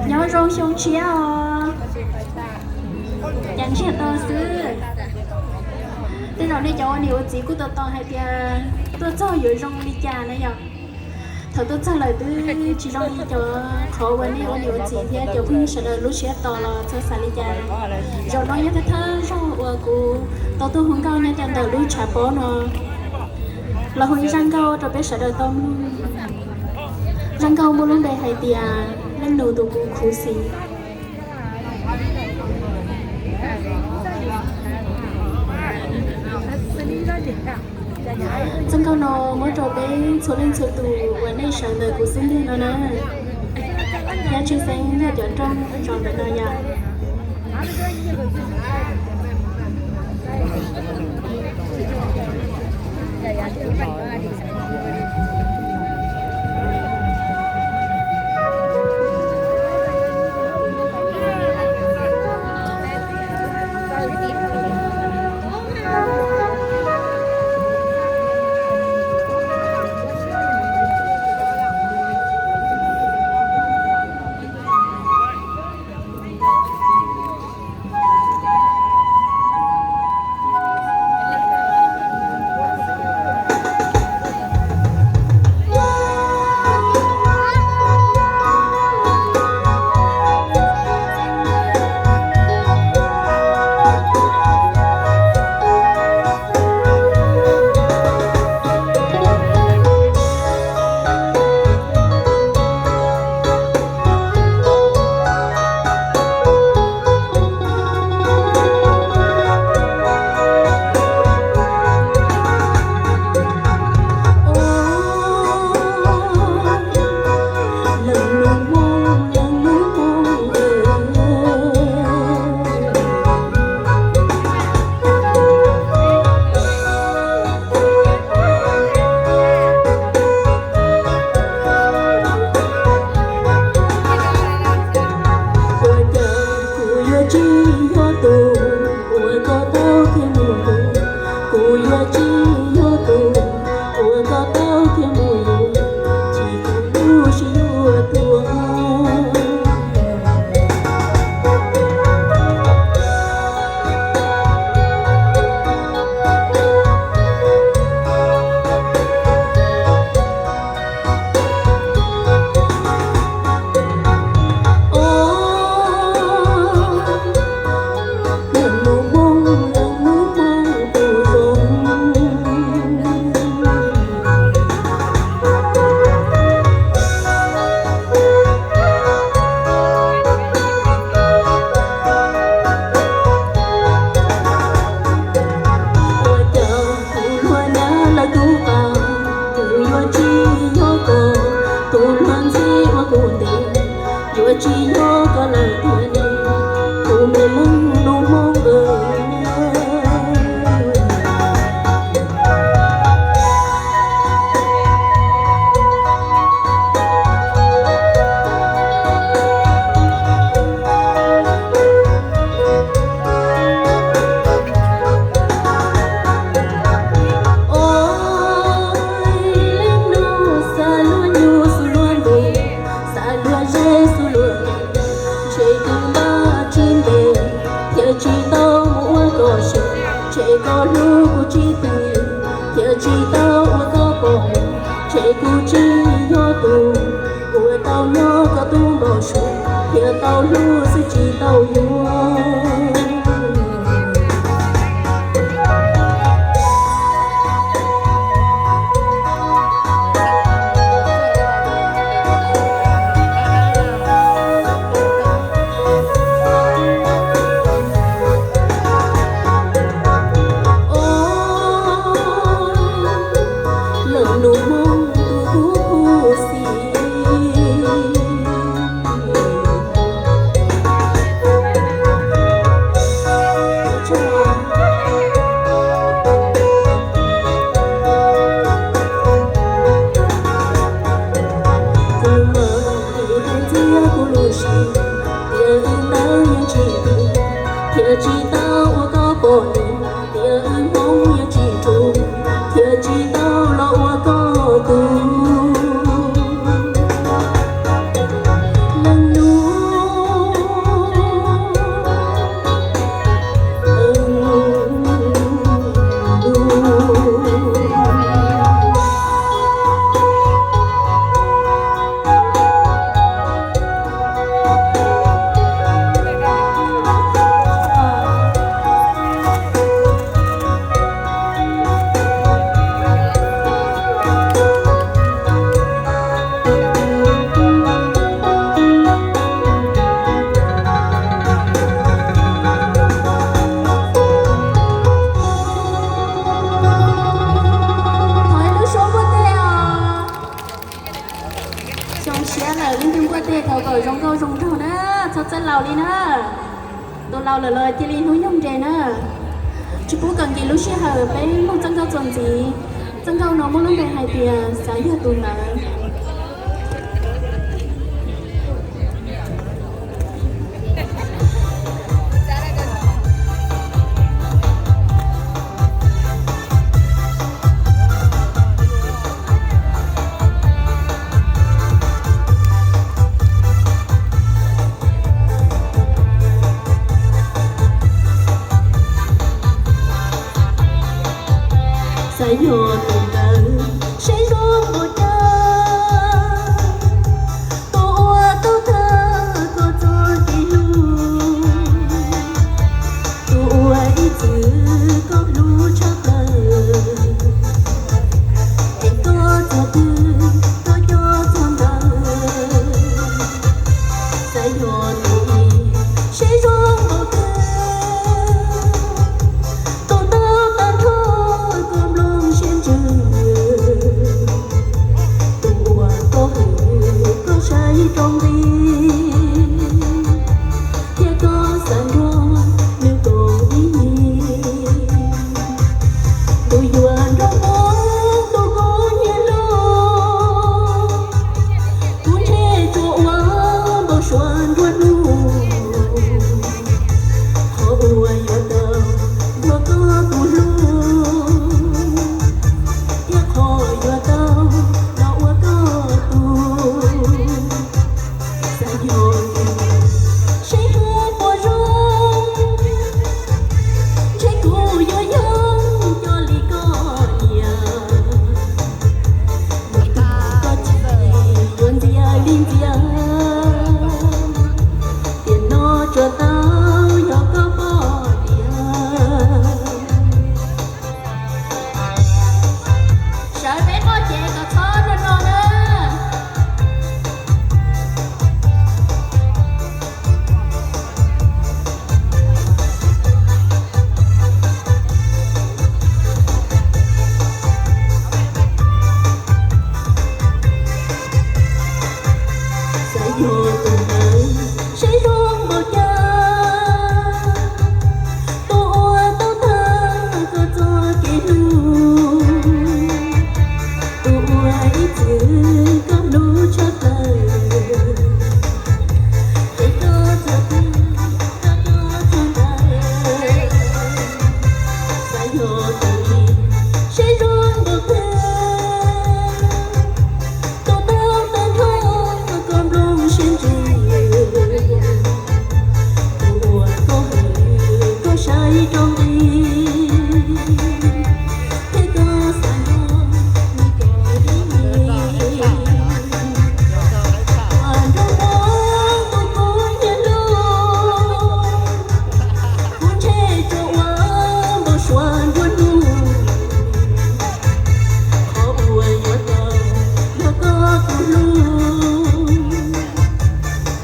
Nyob zoo xyoo tshiab os. Cas ntsiag to xwb. Tej zaum nej cov ua niam ua txiv kuj tau tau hais tias tuaj txog yuav zoo li cas na yom. Thaum tuaj txog lawm twb tsis zoo li cov qhov uas nej ua niam ua txiv thiab cov phooj ywg sawv daws lub siab tos los txhob xav li cas. Zaum no yog thawj thawj zaug uas kuv tau tuaj hu nkauj nyob rau ntawm lub tshav pob no. Los hu ib zaj nkauj rau peb sawv daws tau mloog. Zaj nkauj muaj lub npe hais tias Leej Nus tus kuv khuv xim. Zaj nkauj no muab rau peb txhua leej txhua tus uas nej sawv ntawm kuv xub ntiag no na. Nyob tshwj xeeb nyob cov nroog zos ntawm no yom. Ua cas kuv yuav tsis yog tus uas koj tau kiag mus, kuv yuav tsis yog tus uas koj tau kiag mus yuav, tsis tus lub sij yuav tuaj. Ua cas kuv luag nyab lawv tub qas, kuv yuav tsis yog koj tus luag ntxhi ua kuv ntev, yuav tsis yog koj lawm tiag li, kuv me leej nus Hmoob nkawd. Ua li no xav luag nyuj xav luag ntev, xav luag zeb xav luag ntev, ntshe kuv npaj tsis ntev thiaj tsis tau mus ua koj siab, ntshe koj hlub kuv tsis twg thiaj tsis tau ua koj pom, ntshe kuv tsis yog tus uas tau nyob koj tus npau suav, thiaj tau hlub xwb tsis tau yuav. Lawm nus Hmoob tus khuv xim. Kuv mam li ntxias kuv lub siab, tias li ntawd yeej tsis tu, thiaj tsis tau ua koj pom li. Laus li na, tus laus lawm los cia li hnub nyoog nres na. Tsis pub kom nkim lub sij hawm, peb mloog txoj nkauj txuas ntxiv. Txoj nkauj no muaj lub npe hais tias xav yog tus ntawd. Xav yog tus ntawd seb zoo npaum cas, tus uas tau tag koj txoj kev hlub, tus uas ib txwm koj hlub tshaj plaws, es koj txog twg koj coj txog ntawd. Xav yog tus ib seb zoo npaum cas, tus tau tag nrho koj nplooj siab ntsws, tus uas koj hwm koj saib rau nqi, thiab koj xav nrog nws koom ib yig. Tus yuav nrog Hmoob tus kub nyiam los, kuv ntshe tsuas ua npau suav nruab hnub, qhov uas yuav tau nrog koj tus hlub, thiab qhov yuav tau los ua koj tus. Xav yog tus seb ho puas zoo, ntshe kuv yuav yog cov li koj nyiam. Koj tsis yuav ntxias li ntxias, tiam no tsuas tau yog koj poj niam. Sawv peb qoj ces kom txhob nrog nrog na. Xav yog tus ntawd seb zoo npaum cas, tus uas tau tag koj txoj kev hlub, tus uas ib txwm koj hlub tshaj plaws, es koj txog twg koj coj txog ntawd. Xav yog tus ib seb zoo npaum cas, tus tau tag nrho koj nplooj siab ntsws, tus uas koj hwm koj saib rau nqi, thiab koj xav nrog nws koom ib yig. Uas nrog Hmoob tus kub nyiam los, kuv ntshe tsuas ua npau suav nruab hnub, qhov uas yuav tau yog koj tus hlub,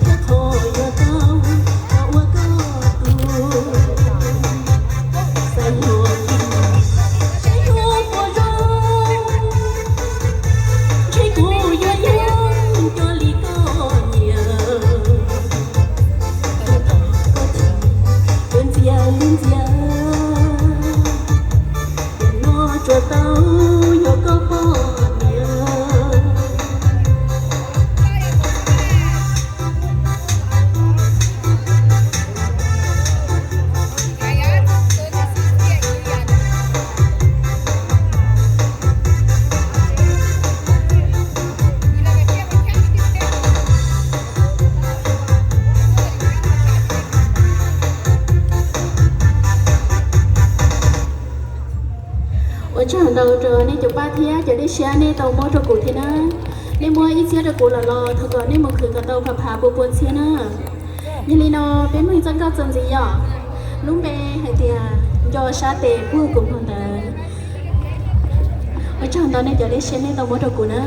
thiab qhov yuav tau los ua koj tus. Xav yog tus seb ho puas zoo, ntshe kuv yuav yog cov li koj nyiam. Koj tsis yuav ntxias li ntxias, tiam no tsuas tau yog koj poj niam. Ua tsaug ntau rau nej cov pab thiab cov dej siab nej tau muab rau kuv thiab na. Nej muab ib txhiab rau kuv los los thov kom nej mus khwv kom tau phav phav pua pua txhiab na. Yog li no peb mloog txoj nkauj txuas ntxiv yom. Lub npe hais tias nco sab tes puag kuv hmo ntawd. Ua tsaug ntau nej cov dej siab nej tau muab rau kuv na.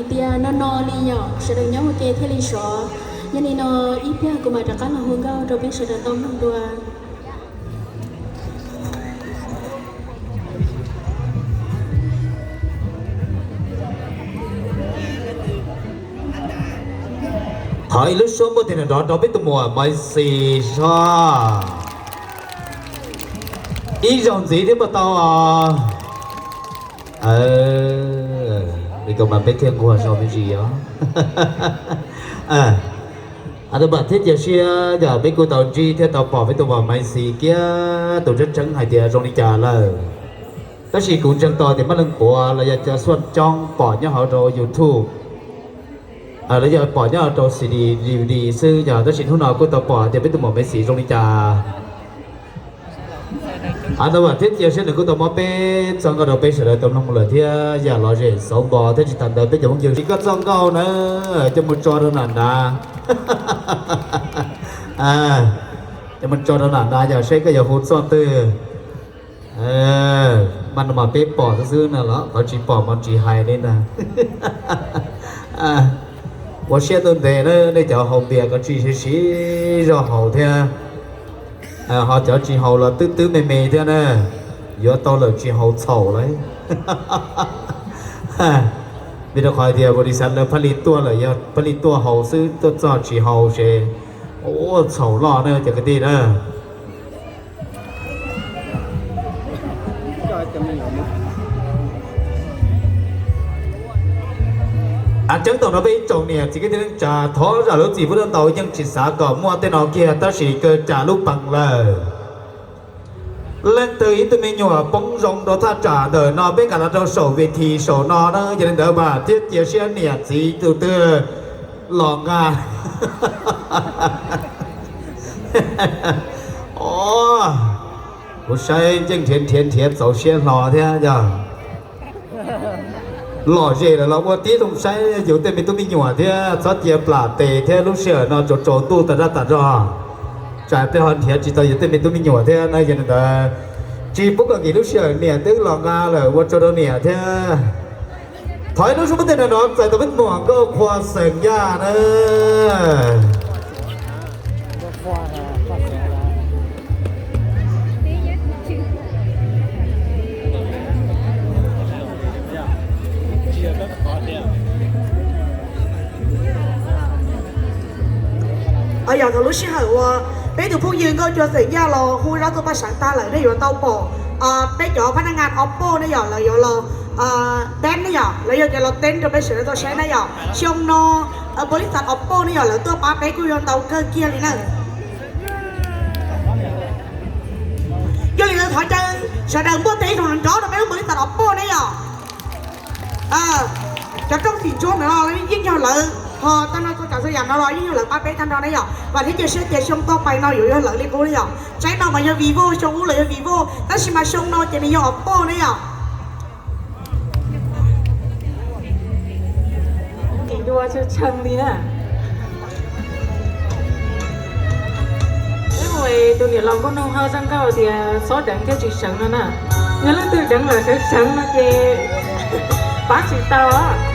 Tias no no li yom, sawv daws nyob ua ke thiaj li sov. Yog li no ib pliag kuv mam rov qab los hu nkauj rau peb sawv daws tau mloog dua. Thov ib lub suab npuaj tes nrov nrov rau peb tus muam Maiv Xis soj. Ib zaug ntxiv thiab puas tau os? Li ko mas peb thiaj nquag zog me ntsis os. Ab, tau pam thiab cia siab yog peb kuj tau ntsib thiab tau pom peb tus muam Maiv Xis kiag tus tseeb tseeb hais tias zoo li cas lawm. Tab sis kuv ntseeg tau tias muaj leej puav los yog cov xuaj coob pom nyob hauv rau YouTube, los yog pom nyob rau C D, D V D xwb yog, tab sis hnub no kuj tau pom tias peb tus muam Maiv Xis zoo li cas. Ab, tau pam thiab cia siab nws kuj tau muab peb txoj nkauj rau peb sawv daws tau mloog lawm thiab yam lom zem xauv npo thiab tsis tas ntawd peb cov phooj ywg siv koj txoj nkauj na coj mus tso rau nram nrad. Coj mus tso rau nram nrad yog seb koj yuav hu txoj twg. Mas no mas peb pom xwb xwb no los qhov tsis pom mas tsis hais li ntag. Ua siab tuaj ntev na nej cov haus npias koj tsis siv siv zog haus thiab, ho cov tsis haus los twb twb me me thiab na, yuav tau lawm tsis haus txhaum lawm. Vim rau qhov tias npaum li xav lawv pheej li tuaj lawm, yog pheej li tuaj haus xwb tuaj txog tsis haus ces ua txhaum loj na cov kwv tij na. Tseeb tau no peb ib tsoom niam txiv kwv tij neej tsa thov zam lub txim pub tau ntau yeej tsis xav kom muaj tej no kiag tab sis kawg cas lub peev lawm. Leej twg ib tug me nyuam poob zoo rau thaj tsam ntawm no peb kam los rau saum ves this saum no na, yog li ntawd mas thiab cia siab niam txiv tus twg los nqa. Kuv saib nceej nrhiav nrhiav nrhiav txaus siab hlo thiab yog lom zem lawm los ua tib zoo saib yus tej me tub me nyuam thiab txhob cia plam tes thiab lub sij hawm no tsaus tsaus ntuj tas zaj tas zog, tsam peb ho nrhiav tsis tau yus tej me tub me nyuam thiab na. Yog li ntawd tsis pub kom kim lub sij hawm niam twb los nqa lawm ua tsaug rau niam thiab. Thov ib lub suab npuaj tes nrov nrov txais tau peb tus muam Nkauj Qhua xeem Yaj na. Yog thaum lub sij hawm uas peb tus phooj ywg Nkauj Qhua xeem Yaj los hu zaj tuaj paj sawv tag lawm nej yuav tau pom peb cov phab naj ngas Oppo ne yom, lawv yuav los teb ne yom, lawv yuav cov los teb rau peb sawv daws tau saib na yom. Xyoo no npaum li xav Oppo ne yom, lawv tuaj pab peb kuj yuav ntau kawg kiag li na. Yog li ntawd thov caw sawv daws npuaj tes ib zaug nrov rau peb lub npaum li xav Oppo ne yom. Cov rooj xim ntsuab ntawd los yeej yog lawv, ho tag nrho txhua tsav txhua yam no los yeej yog lawv pab peb tag nrho ne yom. Vam thiab cia siab tias xyoo toj pais no yuav yog lawv li qub ne yom. Tsaib no mas yog Vivo, xyoo ub los yog Vivo, tab sis mas xyoo no ces nws yog Oppo ne yom. Tus niam laus nkauj nug ho zoo nkauj tias txhob deev thiaj tsis seev no na. Yog leej twg deev lawm seev seev no ces pab tsis tau.